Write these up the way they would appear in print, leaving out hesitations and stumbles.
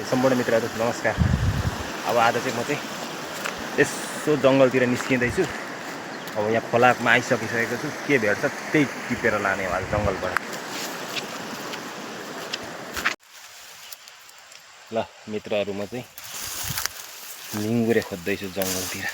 सम्पूर्ण मित्रहरू नमस्कार। अब आज चाहिँ म चाहिँ यसो जङ्गलतिर निस्किँदैछु। अब यहाँ खोलामा आइसकिसकेको छु। के भेट्छ त्यही टिपेर लाने हो आज जङ्गलबाट। ल मित्रहरू म चाहिँ निङ्गुरे खोज्दैछु जङ्गलतिर।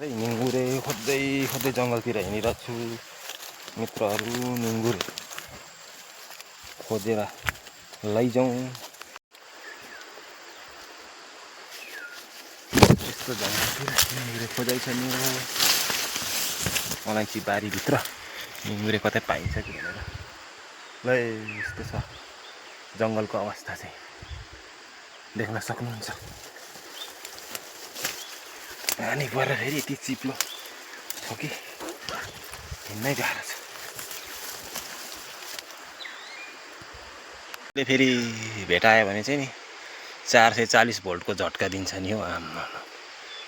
निङ्गुरे खोज्दै खोज्दै जङ्गलतिर हिँडिरहेको छु मित्रहरू। निङ्गुरे खोजेर लैजाउँ। यस्तो जङ्गलतिर निङ्गुरे खोजाइ छ नि अलैँची बारीभित्र निङ्गुरे कतै पाइन्छ कि भनेर। ल यस्तो छ जङ्गलको अवस्था चाहिँ देख्न सक्नुहुन्छ। हानी परेर फेरि यति चिप्लो छ कि हिँड्नै गाह्रो छ। फेरि भेटायो भने चाहिँ नि 440 भोल्टको झट्का दिन्छ नि हो। आम्मा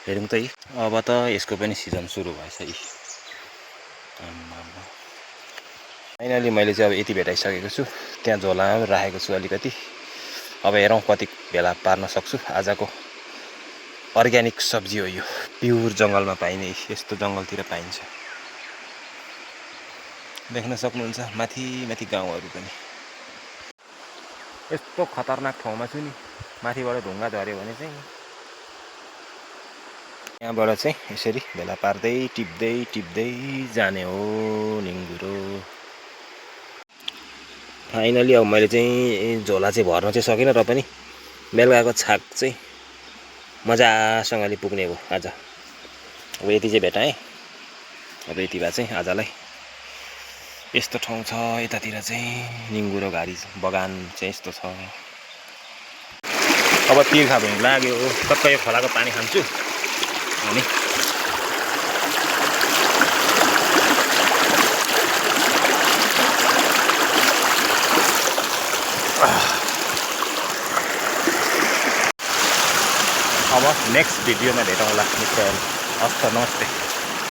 हेरौँ त है। अब त यसको पनि सिजन सुरु भएछ यी। आम्मा फाइनली मैले चाहिँ अब यति भेटाइसकेको छु। त्यहाँ झोलामा राखेको छु अलिकति। अब हेरौँ कति भेला पार्न सक्छु। आजको अर्ग्यानिक सब्जी हो यो। प्युर जङ्गलमा पाइने यस्तो जङ्गलतिर पाइन्छ। देख्न सक्नुहुन्छ माथि माथि गाउँहरू पनि। यस्तो खतरनाक ठाउँमा छु नि। माथिबाट ढुङ्गा झऱ्यो भने चाहिँ यहाँबाट चाहिँ यसरी भेला पार्दै टिप्दै टिप्दै जाने हो निङ्गुरो। फाइनली अब मैले चाहिँ झोला चाहिँ भर्न चाहिँ सकिनँ र पनि बेलुकाको छाक चाहिँ मजासँगले पुग्ने हो आज। अब यति चाहिँ भेटाएँ। अब यति भए चाहिँ आजलाई यस्तो ठाउँ छ। यतातिर चाहिँ निङ्गुरो घारी बगान चाहिँ यस्तो छ। अब तिर्खा भुइँ लाग्यो। टक्कै यो खोलाको पानी खान्छु अनि अब नेक्स्ट भिडियोमा भेटौँला मित्रहरू। हस् त नमस्ते।